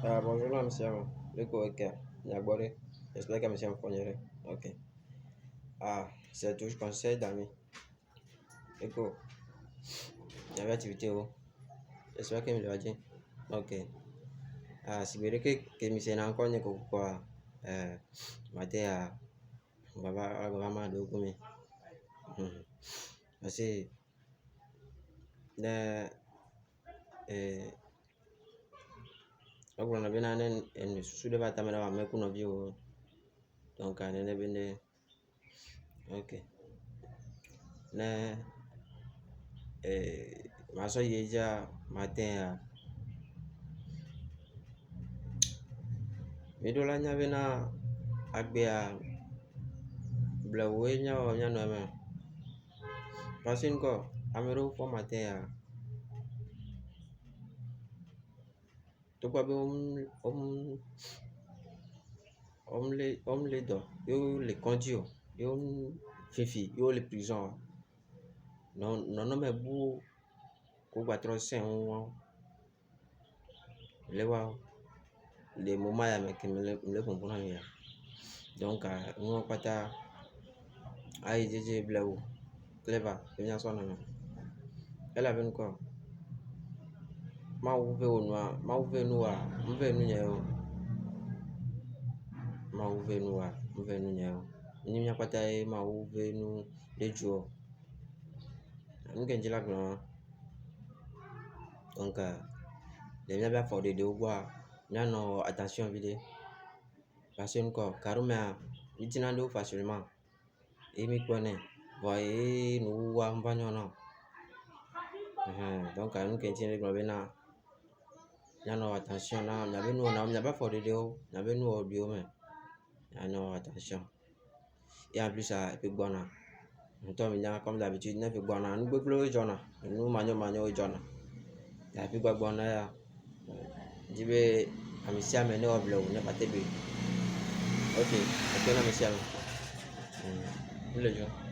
Ah, bonjour na amesiame, ɖeko eke miagbɔ ɖe? J'espère que amesiame fɔ nyuie ɖe. Ok. Ah, c'est toujours conseil d'amis. Eko, miabe activité wo. J'espère que mi le dzi. Ok. Ah, sigbe ɖeke ke mi se na ŋkɔ nye kokoko eh, matea gbava gbava ma ɖewo ku mi. Hmm. Parce ne eh, Egblɔna bena ne enu susu ɖe va tame na wò ame ku nɔviwò donc nene be ne ok ne masɔ yi edzia matin míɖo la nya bena agbea blewue míawɔ mía nɔewo me. Parce ŋkɔ ame ɖewo fɔ matin Togbɔ be womlé dɔ ye wole kɔdzi o ye fifi ye wole prison nɔnɔme buwo wogbatrɔ sɛŋ wu le wa le moment ya me ke mele ƒoƒom na mia. Donc nuwo kpata ayi dzedze blewu kleva be míasɔ nɔnɔ. Elabe ŋkɔ Mawu ve wò nua, Mawu ve nuwòa, meve nunye o. Mawu ve nuwòa, meve nunye o. Nye mía kpata ye Mawu ve nu ɖe dzi o. Nu ke ŋdzi la gblɔ ma. Donc le míaƒe afɔɖeɖewo gbɔa, míanɔ attention viɖe. Parce que ŋkɔ gaɖomea, mídzina ɖewo facilement ye míkpɔnɛ vɔa ye nuwuwua meva nyɔna o. Ɛhɛn donc nu ke ŋuti mígblɔ bena míanɔ attention na míaƒe nuwɔnawo, míaƒe afɔɖeɖewo, míaƒe nuwɔɖiwo me. Míanɔ attention. Ye en plus eƒe gbɔna ŋutɔ minya comme d'habitude ne eƒe gbɔna nu gbegblẽwoe dzɔna, enu manyomanyowoe dzɔna. Ta eƒe gbɔgbɔna ya ŋdi be ame sia ame newɔ blewu ne wòate ɖui. Ok, akpe na ame sia ame. Mile dzɔ.